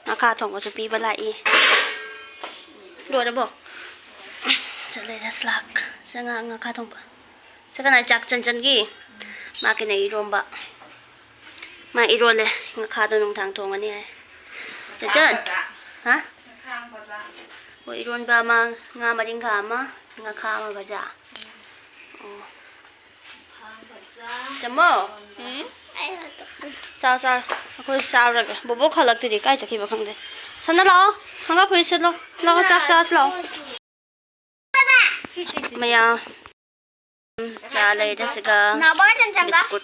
ꯉꯥꯈꯥ ꯊꯣꯡꯕꯁꯨ ꯄꯤꯕ ꯂꯥꯛꯏ꯫ ꯂꯣꯏꯔꯕꯣ? ꯁꯦ ꯂꯩꯔꯦ ꯁꯂꯥꯛ꯫ ꯁꯦ ꯉꯥ, ꯉꯥꯈꯥ ꯊꯣꯡꯕ꯫ ꯁꯦ ꯀꯅꯥꯏ ꯆꯥꯛ? ꯆꯟꯆꯟꯒꯤ꯫ ꯃꯥ ꯀꯩꯅꯣ ꯏꯔꯣꯝꯕ꯫ ꯃꯥ ꯏꯔꯣꯜꯂꯦ꯫ ꯉꯥꯈꯥꯗꯣ ꯅꯨꯡꯗꯥꯡ ꯊꯣꯡꯉꯅꯤ ꯍꯥꯏ꯫ ꯆꯟꯆꯟ꯫ ꯍꯥ? ꯑꯣ, ꯏꯔꯣꯟꯕ ꯑꯃ, ꯉꯥ ꯃꯔꯤꯡꯈꯥ ꯑꯃ, ꯉꯥꯈꯥ ꯑꯃ ꯚꯖꯥ꯫ ꯑꯣ꯫ ꯆꯝꯃꯣ? ꯎꯝ? ꯆꯥꯎ, ꯆꯥꯎ꯫ ꯑꯩꯈꯣꯏ ꯆꯥꯎꯔꯒꯦ꯫ ꯕꯣꯕꯣꯛ ꯍꯜꯂꯛꯇ꯭ꯔꯤ, ꯀꯥꯏ ꯆꯠꯈꯤꯕ ꯈꯪꯗꯦ꯫ ꯁꯅꯥ, ꯂꯥꯛꯑꯣ꯫ ꯈꯪꯒꯥ ꯐꯨꯔꯤꯠ ꯁꯦꯠꯂꯣ꯫ ꯂꯥꯛꯑꯣ, ꯆꯥꯛ ꯆꯥꯁꯤ ꯂꯥꯛꯑꯣ꯫ ꯃꯌꯥꯝ꯫ ꯆꯥ ꯂꯩꯔꯦ ꯁꯤꯒ ꯕꯤꯁꯀꯨꯠ꯫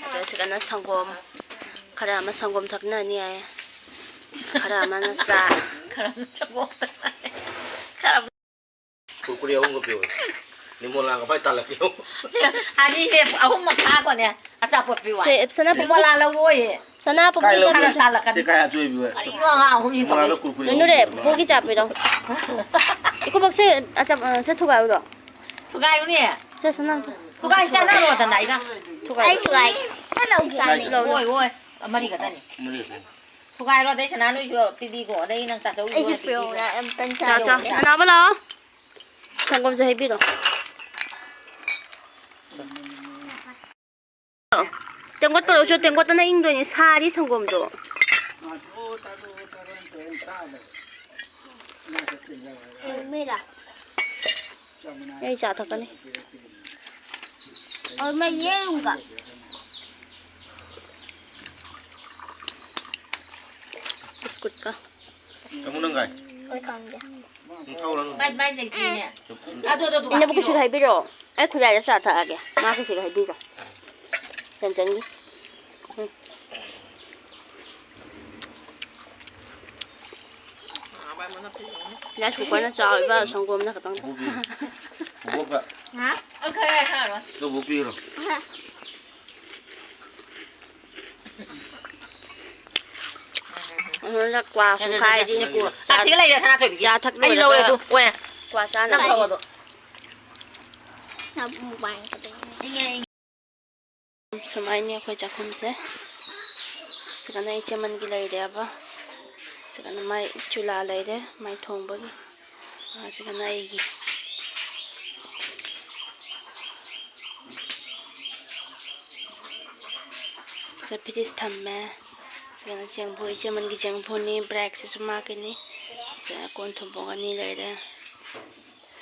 ꯑꯗꯨꯒ ꯁꯤꯒꯅ ꯁꯪꯒꯣꯝ꯫ ꯈꯔ ꯑꯃ ꯁꯪꯒꯣꯝ ꯊꯛꯅꯅꯤ ꯍꯥꯏ꯫ ꯈꯔ ꯑꯃꯅ ꯆꯥ꯫ ꯈꯔ ꯑꯃꯅ ꯁꯪꯒꯣꯝ꯫ ꯈꯔ ꯑꯃꯅ ꯀꯨꯔꯀꯨꯔꯦ ꯑꯍꯨꯝꯒ ꯄꯤꯌꯣ꯫ ꯅꯤꯃꯣꯂꯥꯒ ꯐꯥꯏ ꯇꯥꯜꯂꯛꯄꯤꯌꯣ꯫ ꯑꯅꯤ ꯍꯦ, ꯑꯍꯨꯝ ꯃꯈꯥ ꯀꯣꯅꯦ꯫ ꯑꯆꯥꯄꯣꯠ ꯄꯤꯌꯨ ꯍꯥꯏ꯫ ꯁꯦ, ꯁꯅꯥ ꯄꯨꯄꯨ꯫ ꯅꯤꯃꯣꯂꯥ ꯂꯧꯔꯣꯏꯌꯦ꯫ ꯁꯅꯥ ꯄꯨꯄꯨ ꯀꯥꯏ ꯂꯧꯗꯣꯏꯅꯣ? ꯈꯔ ꯇꯥꯜꯂꯛꯀꯅꯤ꯫ ꯁꯦ ꯀꯥꯏ ꯑꯆꯣꯏꯕꯤ ꯑꯣꯏ? ꯀꯔꯤꯅꯣ ꯑꯉꯥꯡ ꯑꯍꯨꯝꯁꯤ ꯅꯤꯃꯣꯂꯥꯗ ꯇꯧꯔꯤꯁꯦ? ꯀꯨꯔꯀꯨꯔꯦ ꯅꯨꯅꯨꯔꯦ, ꯑꯍꯨꯝꯒ ꯄꯤꯌꯣ꯫ ꯄꯨꯄꯨꯒꯤ ꯆꯥ ꯄꯤꯔꯣ꯫ ꯏꯀꯨꯕꯣꯛꯁꯦ ꯑꯆꯥ-, ꯑ, ꯁꯦ ꯊꯨꯒꯥꯏꯔꯨꯔꯣ꯫ ꯊꯨꯒꯥꯏꯌꯨꯅꯦ꯫ ꯁꯦ, ꯁꯅꯥ ꯑꯝꯇ꯫ ꯊꯨꯒꯥꯏ ꯆꯥꯅꯔꯣꯗꯅ, ꯏꯅꯥꯎ꯫ ꯊꯨꯒꯥꯏ꯫ ꯑꯩ ꯊꯨꯒꯥꯏ꯫ ꯈꯔ ꯂꯧꯒꯦ꯫ ꯂꯧ, ꯂꯧ꯫ ꯍꯣꯏ, ꯍꯣꯏ꯫ ꯃꯔꯤ ꯈꯛꯇꯅꯤ꯫ ꯃꯔꯤ ꯈꯛꯇꯅꯤ꯫ ꯊꯨꯒꯥꯏꯔꯣ, ꯑꯗꯩ ꯁꯅꯥ ꯅꯣꯏꯁꯨ ꯄꯤꯕꯤꯈꯣ, ꯑꯗꯩ ꯅꯪ ꯇꯥꯆꯧꯒꯤꯁꯨ ꯑꯩꯁꯨ ꯍꯣꯏ ꯄꯤꯕꯤꯈꯣ꯫ ꯄꯤꯔꯛꯎꯔꯥ? ꯑꯝꯇꯪ ꯆꯥ, ꯆꯥ꯫ ꯆꯥꯒꯦ꯫ ꯑꯅꯥꯕ ꯂꯥꯛꯑꯣ꯫ ꯁꯪꯒꯣꯝꯁꯦ ꯍꯩꯕꯤꯔꯣ꯫ ꯇꯦꯡꯀꯣꯠ ꯄꯨꯔꯛꯎꯁꯨ, ꯇꯦꯡꯀꯣꯠꯇꯅ ꯏꯪꯗꯣꯏꯅꯦ, ꯁꯥꯔꯤ ꯁꯪꯒꯣꯝꯗꯣ꯫ ꯃꯩꯔꯥ꯫ ꯑꯩ ꯆꯥ ꯊꯛꯀꯅꯤ꯫ ꯑꯣ, ꯃꯩ ꯌꯦꯔꯨꯝꯒ꯫ ꯕꯤꯁꯀꯨꯠꯀ꯫ ꯀꯃꯨ ꯅꯪ ꯒꯥꯏ? ꯑꯩ ꯈꯪꯗꯦ꯫ ꯅꯪ ꯊꯥꯎꯔꯅꯨ꯫ ꯃꯥꯏ, ꯃꯥꯏ ꯂꯩꯇꯦꯅꯦ꯫ ꯑꯗꯨ, ꯑꯗꯨ, ꯑꯗꯨ ꯏꯅꯦꯕꯨ ꯍꯥꯞꯄꯤꯔꯣ꯫ ꯀꯩꯁꯨ ꯍꯥꯏꯕꯤꯔꯣ꯫ ꯑꯩ ꯈꯨꯔꯥꯏꯗ ꯆꯥ ꯊꯛꯑꯒꯦ꯫ ꯃꯥ ꯀꯩꯁꯨ ꯍꯥꯏꯕꯤꯔꯣ꯫ ꯆꯟꯆꯟꯒꯤ꯫ ꯎꯝ꯫ ꯔꯥꯏꯁ ꯀꯨꯀꯔꯅ ꯆꯥꯎꯔꯤꯕ ꯁꯪꯒꯣꯝꯅ ꯈꯛꯇꯪ꯫ ꯕꯣꯕꯣꯛꯀ꯫ ꯍꯥ? ꯑꯣ, ꯈꯔ ꯊꯥꯔꯣ꯫ ꯂꯧꯕꯨꯛ ꯄꯤꯔꯣ꯫ ꯑꯗꯨꯅ ꯀ꯭ꯋꯥ ꯁꯨ ꯁꯦ, ꯁꯦ, ꯁꯦ, ꯈꯥꯏꯔꯤ꯫ ꯁꯦ, ꯄꯨꯔꯣ꯫ ꯆꯥ ꯁꯤꯒ ꯂꯩꯔꯦ, ꯁꯅꯥꯊꯣꯏꯕꯤꯒꯤ꯫ ꯆꯥ ꯊꯛ ꯑꯩ ꯂꯧꯔꯦ ꯂꯣꯏꯔꯒ ꯑꯗꯨ꯫ ꯑꯣꯏ꯫ ꯀ꯭ꯋꯥ ꯆꯥꯅꯕ꯫ ꯅꯪ ꯊꯛꯑꯣ ꯑꯗꯣ꯫ ꯁꯨꯃꯥꯏꯅ ꯑꯩꯈꯣꯏ ꯆꯥꯛꯈꯨꯝꯁꯦ꯫ ꯁꯤꯒꯅ ꯏꯆꯦꯃꯟꯒꯤ ꯂꯩꯔꯦꯕ꯫ ꯁꯤꯒꯅ ꯃꯥꯏ ꯆꯨꯂꯥ ꯂꯩꯔꯦ, ꯃꯥꯏ ꯊꯣꯡꯕꯒꯤ꯫ ꯑꯥ, ꯁꯤꯒꯅ ꯑꯩꯒꯤ꯫ ꯁꯤꯗ ꯐ꯭ꯔꯤꯖ ꯊꯝꯃꯦ꯫ ꯁꯤꯒꯅ ꯆꯦꯡꯐꯨ, ꯏꯆꯦꯃꯟꯒꯤ ꯆꯦꯡꯐꯨꯅꯤ, ꯕ꯭ꯔꯦꯛꯁꯤꯁꯨ ꯃꯥꯒꯤꯅꯤ꯫ ꯁꯤꯗ ꯀꯣꯟ ꯊꯨꯝꯕꯣꯡ ꯑꯅꯤ ꯂꯩꯔꯦ꯫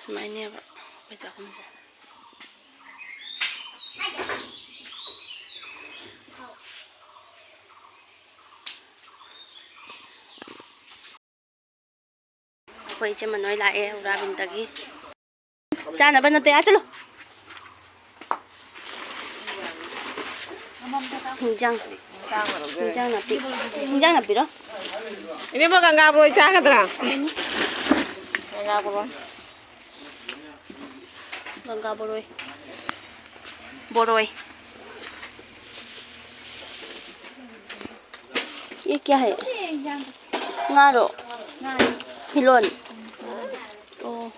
ꯁꯨꯃꯥꯏꯅꯅꯦꯕ ꯑꯩꯈꯣꯏ ꯆꯥꯛꯈꯨꯝꯁꯦ꯫ ꯑꯩꯈꯣꯏ ꯏꯆꯦ ꯃꯅꯣꯏ ꯂꯥꯛꯑꯦ ꯎꯔꯥꯕꯤꯟꯗꯒꯤ꯫ ꯆꯥꯅꯕ ꯅꯠꯇꯦ, ꯑꯥ ꯆꯠꯂꯣ꯫ ꯍꯤꯟꯖꯥꯡ, ꯍꯤꯟꯖꯥꯡ ꯅꯥꯄꯤ, ꯍꯤꯟꯖꯥꯡ ꯅꯥꯄꯤꯔꯣ? ꯏꯅꯦꯝꯕ, ꯒꯪꯒꯥ ꯕꯣꯔꯣꯏ ꯆꯥꯒꯗ꯭ꯔꯥ? ꯒꯪꯒꯥ ꯕꯣꯔꯣꯏ꯫ ꯒꯪꯒꯥ ꯕꯣꯔꯣꯏ꯫ ꯕꯣꯔꯣꯏ꯫ ये क्या है? ꯉꯥꯔꯣ? ꯐꯤꯂꯣꯟ? ꯑꯣ꯫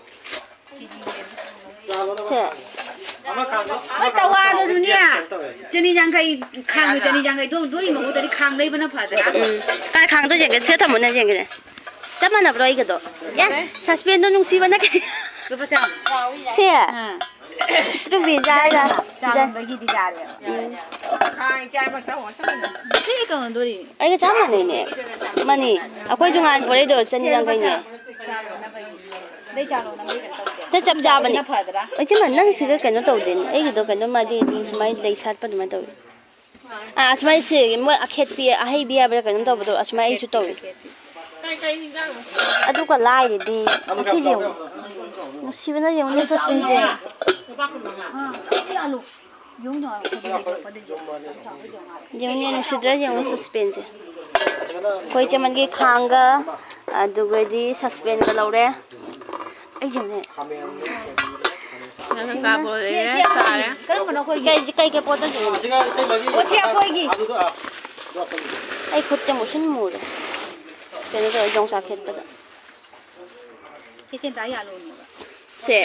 ꯁꯦ꯫ ꯍꯣꯏ, ꯇꯋꯥꯗꯨꯁꯨꯅꯦ, ꯆꯅꯤ ꯌꯥꯡꯈꯩ, ꯈꯥꯡꯗꯣ ꯆꯅꯤ ꯌꯥꯡꯈꯩ, ꯑꯗꯨ, ꯑꯗꯨꯒꯤ ꯃꯍꯨꯠꯇꯗꯤ ꯈꯥꯡ ꯂꯩꯕꯅ ꯐꯗ꯭ꯔꯥ? ꯎꯝ꯫ ꯀꯥꯏ ꯈꯥꯡꯗꯣ ꯌꯦꯡꯒꯦ? ꯁꯦ ꯊꯝꯃꯣꯅꯦ ꯌꯦꯡꯒꯦꯅꯦ꯫ ꯆꯞ ꯃꯥꯟꯅꯕ꯭ꯔꯣ ꯑꯩꯒꯗꯣ? ꯑꯦ, ꯁꯁꯄꯦꯟꯗꯣ ꯅꯨꯡꯁꯤꯕꯅ ꯀꯩ-, ꯂꯨꯄꯥ ꯆꯥꯝꯃ꯫ ꯁꯦ꯫ ꯑꯥ꯫ ꯇ꯭ꯔꯨꯕꯤ ꯖꯥꯏꯔ꯫ ꯆꯥꯝꯃꯗꯒꯤꯗꯤ ꯌꯥꯔꯦꯕ꯫ ꯎꯝ꯫ ꯁꯤ ꯀꯩꯅꯣꯗꯨꯔꯤ꯫ ꯑꯩꯒ ꯆꯞ ꯃꯥꯟꯅꯩꯅꯦ꯫ ꯃꯥꯅꯤ꯫ ꯑꯩꯈꯣꯏꯁꯨ ꯉꯍꯥꯟ ꯄꯨꯔꯛꯏꯗꯣ ꯆꯅꯤ ꯌꯥꯡꯈꯩꯅꯦ꯫ ꯂꯩ ꯆꯥꯂꯣ ꯅꯪꯒꯤ ꯀꯩꯅꯣ ꯇꯧꯗꯦ꯫ ꯁꯤ ꯆꯞ ꯆꯥꯕꯅꯤ꯫ ꯐꯗ꯭ꯔꯥ? ꯏꯆꯦꯃ, ꯅꯪ ꯁꯤꯒ ꯀꯩꯅꯣ ꯇꯧꯗꯦꯅꯦ꯫ ꯑꯩꯒꯤꯗꯣ ꯀꯩꯅꯣ ꯃꯥꯗꯤ ꯁꯨꯃꯥꯏꯅ ꯂꯩ ꯁꯥꯠꯄ ꯑꯗꯨꯃꯥꯏꯅ ꯇꯧꯋꯤ꯫ ꯑꯥ, ꯁꯨꯃꯥꯏꯅ ꯁꯤ ꯃꯣꯏ ꯑꯈꯦꯠꯄꯤ, ꯑꯍꯩꯕꯤ ꯍꯥꯏꯕ꯭ꯔꯥ ꯀꯩꯅꯣꯝ ꯇꯧꯕꯗꯣ, ꯑꯁꯨꯃꯥꯏꯅ ꯑꯩꯁꯨ ꯇꯧꯋꯤ꯫ ꯑꯗꯨꯒ ꯂꯥꯏꯔꯤꯗꯤ, ꯑꯁꯤꯁꯦ ꯌꯦꯡꯉꯨ꯫ ꯅꯨꯡꯁꯤꯕꯅ ꯌꯦꯡꯉꯨꯅꯦ ꯁꯁꯄꯦꯟꯁꯦ꯫ ꯌꯦꯡꯉꯨꯅꯦ, ꯅꯨꯡꯁꯤꯗ꯭ꯔꯥ ꯌꯦꯡꯉꯨ ꯁꯁꯄꯦꯟꯁꯦ꯫ ꯑꯩꯈꯣꯏ ꯏꯆꯦꯃꯟꯒꯤ ꯈꯥꯡꯒ, ꯑꯗꯨꯒꯗꯤ ꯁꯁꯄꯦꯟꯒ ꯂꯧꯔꯦ꯫ ꯑꯩꯁꯦꯅꯦ꯫ ꯅꯪ ꯁꯤꯅ ꯀꯥꯞꯄꯣ, ꯂꯩꯔꯦ, ꯁꯤ, ꯁꯤ ꯆꯥꯔꯦ꯫ ꯀꯔꯝꯕꯅꯣ ꯑꯩꯈꯣꯏꯒꯤ? ꯀꯩ, ꯀꯩ, ꯀꯩ ꯄꯣꯠꯇ ꯁꯤꯅꯣ? ꯑꯣ, ꯁꯤ ꯑꯩꯈꯣꯏꯒꯤ꯫ ꯑꯩ ꯈꯨꯠꯁꯦ ꯃꯨꯁꯤꯟ ꯃꯨꯔꯦ꯫ ꯀꯩꯅꯣ ꯇꯧꯋꯦ, ꯌꯣꯡꯆꯥꯛ ꯈꯦꯠꯄꯗ꯫ ꯁꯤ ꯇꯦꯟꯇꯥ ꯌꯥꯜꯂꯣꯅꯦꯕ꯫ ꯁꯦ꯫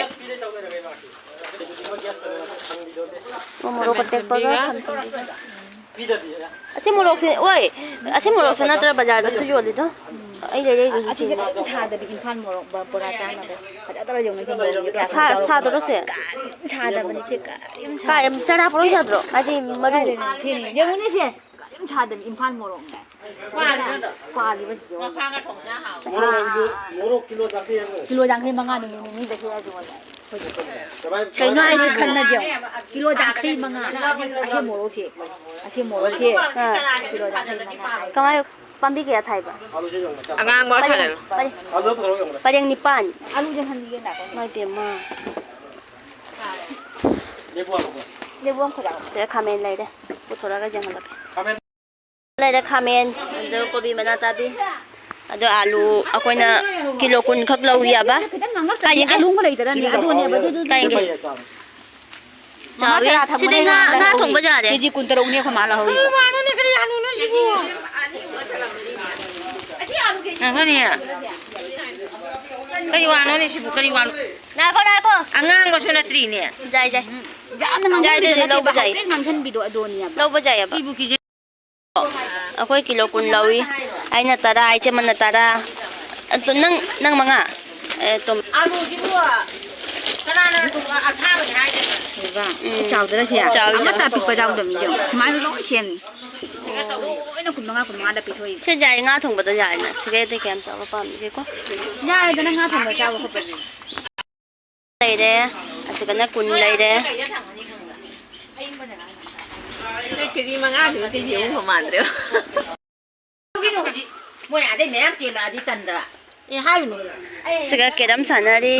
ꯑꯣ, ꯃꯣꯔꯣꯛ ꯑꯇꯦꯛꯄꯒ ꯊꯥꯡꯖꯤꯡꯕꯤꯒ꯫ ꯊꯥꯡꯖꯤꯡꯕꯤꯒ꯫ ꯑꯁꯤ ꯃꯣꯔꯣꯛꯁꯦ, ꯑꯣꯏ, ꯑꯁꯤ ꯃꯣꯔꯣꯛꯁꯦ ꯅꯠꯇ꯭ꯔ ꯕꯖꯥꯔꯗꯁꯨ ꯌꯣꯜꯂꯤꯗꯣ? ꯑꯩ ꯂꯩꯔꯛꯏꯗꯨꯁꯨ ꯑꯁꯤꯁꯦ ꯁꯤꯅꯦ꯫ ꯀꯔꯤꯝ ꯁꯥꯗꯕꯤ ꯏꯝꯐꯥꯜ ꯃꯣꯔꯣꯛ ꯕ-, ꯕꯣꯔꯥ ꯆꯥꯅꯕ꯫ ꯐꯖꯗ꯭ꯔ ꯌꯦꯡꯉꯨꯅꯦ ꯁꯤ ꯃꯣꯔꯣꯛꯁꯦ ꯀꯌꯥ ꯁꯥ-, ꯁꯥꯗ꯭ꯔꯣ ꯁꯦ? ꯀꯔꯤꯝ ꯁꯥꯗꯕꯅꯤ ꯁꯦ, ꯀꯔꯤꯝ ꯀꯥꯏ, ꯁꯥꯗꯕꯅꯤ꯫ ꯆꯔꯥ ꯄꯣꯔꯣꯡ ꯁꯥꯗ꯭ꯔꯣ? ꯍꯥꯏꯗꯤ ꯃꯔꯨ꯫ ꯀꯥꯏꯗꯩꯅꯣ? ꯁꯤꯅꯤ꯫ ꯌꯦꯡꯉꯨꯅꯦ ꯁꯦ, ꯀꯔꯤꯝ ꯁꯥꯗꯕꯤ ꯏꯝꯐꯥꯜ ꯃꯣꯔꯣꯛꯅꯦ꯫ ꯄꯥꯜꯂꯤꯕ ꯁꯤꯁꯦ ꯌꯦꯡꯉꯨ꯫ ꯃꯣꯔꯣꯛ ꯀꯤꯂꯣ ꯌꯥꯡꯈꯩ ꯍꯥꯏꯕ꯫ ꯀꯤꯂꯣ ꯌꯥꯡꯈꯩ ꯃꯉꯥ ꯅꯨꯃꯤꯠ ꯅꯤꯅꯤꯗ ꯍꯦꯛꯑ ꯌꯣꯜꯂꯦ꯫ ꯀꯩꯅꯣ ꯍꯥꯏꯁꯤ ꯈꯟꯅꯒꯦ꯫ ꯀꯤꯂꯣ ꯌꯥꯡꯈꯩ ꯃꯉꯥ꯫ ꯑꯁꯤ ꯃꯣꯔꯣꯛꯁꯦ꯫ ꯑꯁꯤ ꯃꯣꯔꯣꯛꯁꯦ꯫ ꯑꯥ꯫ ꯀꯤꯂꯣ ꯌꯥꯡꯈꯩ ꯃꯉꯥ ꯍꯥꯏ꯫ ꯀꯃꯥꯏ, ꯄꯥꯝꯕꯤ ꯀꯌꯥ ꯊꯥꯏꯕ? ꯑꯉꯥꯡꯕ ꯄꯔꯦꯡ, ꯊꯥꯗꯔꯣ꯫ ꯄꯔꯦꯡ, ꯄꯔꯦꯡ ꯅꯤꯄꯥꯟ꯫ ꯑꯥꯂꯨꯁꯦ ꯍꯟꯕꯤꯒꯦ ꯅꯥꯀꯣꯡ꯫ ꯏꯃꯥꯏ ꯄꯦꯝꯃ꯫ ꯂꯦꯕꯨ ꯑꯃꯈꯛ꯫ ꯂꯦꯕꯨ ꯑꯃꯈꯛ ꯌꯥꯎꯔꯛꯑꯣ꯫ ꯁꯤꯗ ꯈꯥꯃꯦꯟ ꯂꯩꯔꯦ꯫ ꯄꯨꯊꯣꯔꯛꯑꯒ ꯌꯦꯡꯍꯜꯂꯛꯀꯦ꯫ ꯈꯥꯃꯦꯟ꯫ ꯂꯩꯔꯦ ꯈꯥꯃꯦꯟ, ꯑꯗꯨ ꯀꯣꯕꯤ ꯃꯅꯥ ꯇꯥꯕꯤ, ꯑꯗꯣ ꯑꯥꯂꯨ ꯑꯩꯈꯣꯏꯅ ꯀꯤꯂꯣ ꯀꯨꯟ ꯈꯛ ꯂꯧꯏ ꯍꯥꯏꯕ꯫ ꯈꯤꯇꯪ ꯉꯥꯡꯉꯛꯇ꯭ꯔꯗꯤ ꯀꯥꯏꯗꯒꯤ? ꯑꯂꯨ ꯑꯃ ꯂꯩꯗꯅꯅꯦ, ꯑꯗꯨꯅꯦꯕ, ꯑꯗꯨ, ꯑꯗꯨ, ꯀꯥꯏꯗꯒꯤ? ꯆꯥꯎꯋꯤ꯫ ꯃꯉꯥ ꯇꯔꯥ ꯊꯝꯃꯣ ꯁꯤꯗꯤ ꯉꯥ, ꯅꯪ ꯉꯥ ꯊꯣꯡꯕ ꯌꯥꯔꯦ꯫ ꯀꯦꯖꯤ ꯀꯨꯟ ꯇꯔꯨꯛꯅꯦ ꯑꯩꯈꯣꯏ ꯃꯥ ꯂꯧꯍꯧꯔꯤꯕ꯫ ꯀꯔꯤ ꯋꯥꯅꯣꯅꯦ, ꯀꯔꯤ ꯋꯥꯅꯣ? ꯀꯔꯤ ꯋꯥꯅꯣ? ꯉꯥꯏꯈꯣ, ꯉꯥꯏꯈꯣ꯫ ꯑꯉꯥꯡꯕꯁꯨ ꯅꯠꯇ꯭ꯔꯤꯅꯦ꯫ ꯌꯥꯏ, ꯌꯥꯏ꯫ ꯎꯝ꯫ ꯌꯥꯝꯅ ꯌꯥꯏ, ꯉꯥꯡꯁꯟꯕꯤꯗꯣ ꯑꯗꯨꯗꯤ ꯅꯠꯇꯦꯕ, ꯂꯧꯕ ꯌꯥꯏ꯫ ꯍꯥꯏꯐꯦꯠ ꯉꯥꯡꯁꯟꯕꯤꯗꯣ ꯑꯗꯨꯅꯦꯕ꯫ ꯂꯧꯕ ꯌꯥꯏꯑꯕ꯫ ꯀꯤꯕꯨ ꯀꯤꯖꯩ꯫ ꯑꯩꯈꯣꯏ ꯀꯤꯂꯣ ꯀꯨꯟ ꯂꯧꯏ꯫ ꯑꯩꯅ ꯇꯔꯥ, ꯏꯆꯦꯃꯅ ꯇꯔꯥ꯫ ꯑꯗꯣ ꯅꯪ, ꯅꯪ ꯃꯉꯥ꯫ ꯑꯦ, ꯇꯣꯝ-, ꯑꯥꯂꯨꯁꯤꯕꯨ ꯀꯅꯥꯅ ꯑꯊꯥꯕꯅꯤ ꯍꯥꯏꯒꯦ? ꯎꯝ꯫ ꯆꯥꯎꯗ꯭ꯔꯥ ꯁꯤ? ꯆꯥꯎꯏ, ꯑꯃꯠꯇ ꯆꯥꯎꯏ꯫ ꯑꯄꯤꯛꯄ ꯌꯥꯎꯗꯕꯅꯤ ꯌꯦꯡꯉꯣ꯫ ꯁꯨꯃꯥꯏꯅ ꯂꯣꯏ ꯁꯦꯝꯃꯤ꯫ ꯂꯣꯏꯅ ꯀꯨꯟ ꯃꯉꯥ, ꯀꯨꯟ ꯃꯉꯥꯗ ꯄꯤꯊꯣꯛꯏ꯫ ꯁꯦ ꯌꯥꯏ, ꯉꯥ ꯊꯣꯡꯕꯗ ꯌꯥꯏꯅ꯫ ꯁꯤꯗꯩꯗꯤ ꯀꯌꯥꯝ ꯆꯥꯎꯕ ꯄꯥꯝꯃꯤꯒꯦꯀꯣ? ꯌꯥꯔꯦꯗꯅ ꯉꯥ ꯊꯣꯡꯕ ꯆꯥꯕ ꯈꯣꯠꯄꯗꯤ꯫ ꯂꯩꯔꯦ꯫ ꯑꯁꯤꯗꯅ ꯀꯨꯟ ꯂꯩꯔꯦ꯫ ꯅꯪ ꯀꯦꯖꯤ ꯃꯉꯥꯗꯨꯅ ꯀꯦꯖꯤ ꯑꯍꯨꯝꯒ ꯃꯥꯟꯗ꯭ꯔꯦ꯫ ꯀꯩꯅꯣ ꯍꯧꯖꯤꯛ ꯃꯣꯏ ꯑꯥꯗꯩ ꯃꯌꯥꯝ ꯆꯦꯜꯂꯛꯑꯗꯤ ꯇꯟꯗ꯭ꯔꯥ? ꯑꯦ, ꯍꯥꯏꯔꯨꯅꯨ꯫ ꯁꯤꯒ ꯀꯦꯔꯝ ꯁꯥꯟꯅꯔꯤ꯫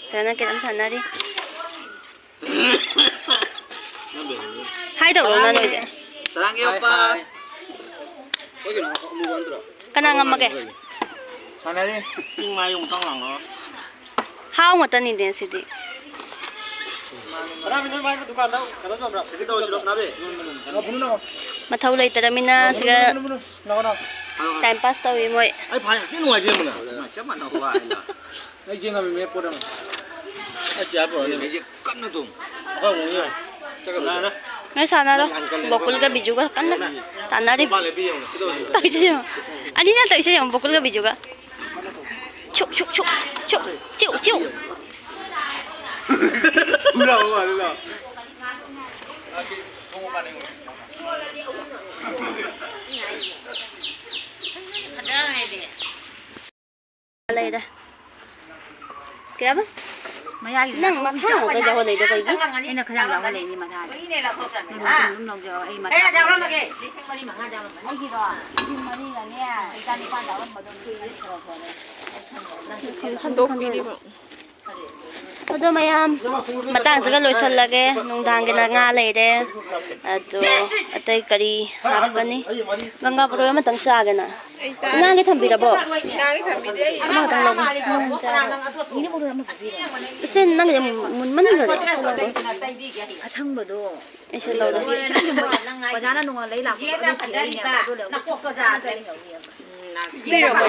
ꯁꯤꯒꯅ ꯀꯦꯔꯝ ꯁꯥꯟꯅꯔꯤ꯫ ꯍꯥꯏ ꯇꯧꯔꯣ, ꯅꯣꯏꯗꯤ꯫ ꯆꯔꯥꯡꯒꯤ ꯃꯄꯥ꯫ ꯀꯅꯥ ꯉꯝꯃꯒꯦ? ꯁꯥꯟꯅꯔꯤ꯫ ꯆꯤꯡ ꯃꯥꯏ ꯑꯃꯨꯛꯇꯪ ꯂꯥꯎꯅꯔꯣ꯫ ꯍꯥꯎ ꯉꯥꯛꯇꯅꯤꯅꯦ ꯁꯤꯗꯤ꯫ ꯁꯅꯥꯕꯤ, ꯅꯣꯏ ꯃꯥꯏ ꯗꯨꯀꯥꯟꯗ ꯀꯩꯅꯣ ꯌꯣꯟꯕ꯭ꯔꯥ? ꯄꯦꯀꯦꯠ ꯇꯧꯔꯁꯤꯔꯣ, ꯁꯅꯥꯕꯤ? ꯃꯊꯧ ꯂꯩꯇꯔꯃꯤꯅ ꯁꯤꯒ ꯂꯥꯛꯑꯣ, ꯂꯥꯛꯑꯣ꯫ ꯇꯥꯏꯝ ꯄꯥꯁ ꯇꯧꯏ ꯃꯣꯏ꯫ ꯑꯩ ꯐꯥꯏ ꯌꯥꯝ ꯊꯤ ꯅꯨꯡꯉꯥꯏꯇꯦ ꯌꯦꯡꯉꯨꯅꯦ꯫ ꯆꯞ ꯃꯥꯟꯅꯕ ꯋꯥ ꯍꯥꯏꯅ꯫ ꯑꯩ ꯆꯦꯡ ꯉꯝꯃꯤ ꯃꯦꯠ ꯄꯣꯠ ꯑꯃ꯫ ꯑꯩ ꯆꯦ ꯄꯨꯔꯛꯑꯣꯅꯦ꯫ ꯑꯩꯁꯦ ꯀꯟꯅ ꯊꯣꯡ꯫ ꯑꯩꯈꯣꯏ ꯑꯃꯨꯛ ꯌꯥꯏ꯫ ꯅꯣꯏ ꯁꯥꯟꯅꯔꯣ꯫ ꯒꯣꯀꯨꯜꯒ ꯕꯤꯖꯨꯒ ꯀꯟꯅ ꯇꯥꯟꯅꯔꯤ꯫ ꯇꯧꯔꯤꯁꯦ ꯌꯦꯡꯉꯣ꯫ ꯑꯅꯤꯅ ꯇꯧꯔꯤꯁꯦ ꯌꯦꯡꯉꯣ, ꯒꯣꯀꯨꯜꯒ ꯕꯤꯖꯨꯒ꯫ ꯁꯨꯛ, ꯁꯨꯛ, ꯁꯨꯛ, ꯁꯨꯛ, ꯆꯤꯎ, ꯆꯤꯎ꯫ ꯂꯩꯔꯦ꯫ ꯀꯩ ꯍꯥꯏꯕ? ꯃꯌꯥꯒꯤ ꯅꯪ ꯃꯊꯥ ꯉꯥꯛꯇ ꯌꯥꯎꯍꯜꯂꯛꯏꯗꯣ ꯀꯩꯒꯤ? ꯑꯩꯅ ꯈꯔ ꯌꯥꯝ ꯌꯥꯎꯍꯜꯂꯛꯏꯅꯦ ꯃꯊꯥꯗꯤ꯫ ꯅꯪ ꯑꯗꯨꯝ ꯂꯧꯖꯔꯣ, ꯑꯩ ꯃꯊꯥ ꯀꯌꯥ ꯌꯥꯎꯔꯝꯃꯒꯦ? ꯂꯤꯁꯤꯡ ꯃꯔꯤ ꯃꯉꯥ ꯌꯥꯎꯔꯝꯃꯅꯤ꯫ ꯑꯩꯒꯤꯔꯣ? ꯂꯤꯁꯤꯡ ꯃꯔꯤꯒꯅꯦ, ꯆꯥꯅꯤꯄꯥꯟ ꯌꯥꯎꯔꯝꯕꯗꯣ ꯁꯤꯗꯤ ꯈꯔ ꯐꯔꯦ꯫ ꯁꯟꯗꯣꯛꯄꯤꯔꯤꯕ꯫ ꯑꯗꯣ ꯃꯌꯥꯝ, ꯃꯇꯥꯡꯁꯤꯒ ꯂꯣꯏꯁꯤꯜꯂꯒꯦ꯫ ꯅꯨꯡꯗꯥꯡꯒꯤꯅ ꯉꯥ ꯂꯩꯔꯦ, ꯑꯗꯣ ꯑꯇꯩ ꯀꯔꯤ ꯍꯥꯞꯀꯅꯤ? ꯒꯪꯒꯥ ꯕꯣꯔꯣꯏ ꯑꯃꯇꯪ ꯆꯥꯒꯦꯅ꯫ ꯑꯩ ꯆꯥꯔꯦ꯫ ꯉꯥꯒꯤ ꯊꯝꯕꯤꯔꯕꯣ? ꯉꯥꯒꯤ ꯊꯝꯕꯤꯗꯦ ꯑꯩ꯫ ꯑꯃꯈꯛꯇꯪ ꯂꯧꯒꯦ꯫ ꯏꯆꯦ, ꯅꯪꯒꯤꯗꯤ ꯃꯨꯟꯃꯟꯈꯔꯦ꯫ ꯑꯁꯪꯕꯗꯣ꯫ ꯑꯩꯁꯨ ꯂꯧꯔꯦ꯫ ꯑꯣꯖꯥꯅ ꯅꯣꯡꯃ ꯂꯩ ꯂꯥꯛꯄꯗꯣ ꯑꯗꯨ ꯊꯤꯔꯛꯏꯅꯦꯕ꯫ ꯑꯗꯨ ꯂꯧ-, ꯄꯤꯔꯕꯣ?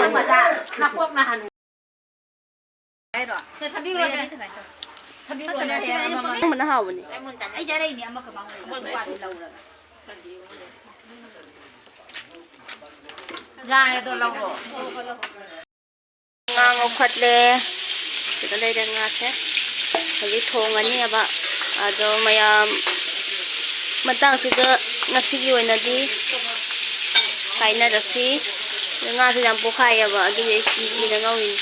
ꯍꯥꯏꯔꯣ? ꯊꯝꯕꯤꯔꯣ, ꯊꯝꯕꯤꯔꯣ꯫ ꯑꯁꯪꯕꯅ ꯍꯥꯎꯕꯅꯦ꯫ ꯑꯩ ꯆꯥꯔꯛꯏꯅꯦ ꯑꯃꯈꯛ ꯃꯉꯣꯟꯗ꯫ ꯅꯨꯄꯥꯗꯨ ꯂꯧꯔꯒ꯫ ꯌꯥꯔꯦ, ꯑꯗꯣ ꯂꯧꯔꯣ꯫ ꯉꯥ ꯉꯧꯈꯠꯂꯦ꯫ ꯁꯤꯗ ꯂꯩꯔꯦ ꯉꯥꯁꯦ꯫ ꯍꯧꯖꯤꯛ ꯊꯣꯡꯉꯅꯤꯕ꯫ ꯑꯗꯣ ꯃꯌꯥꯝ, ꯃꯇꯥꯡꯁꯤꯗ ꯉꯁꯤꯒꯤ ꯑꯣꯏꯅꯗꯤ ꯀꯥꯏꯅꯔꯁꯤ꯫ ꯉꯥꯁꯦ ꯌꯥꯝ ꯄꯣꯛꯈꯥꯏꯌꯦꯕ, ꯑꯗꯨꯒꯤ ꯑꯩ ꯀꯤꯗꯅ ꯉꯧꯔꯤꯅꯤ꯫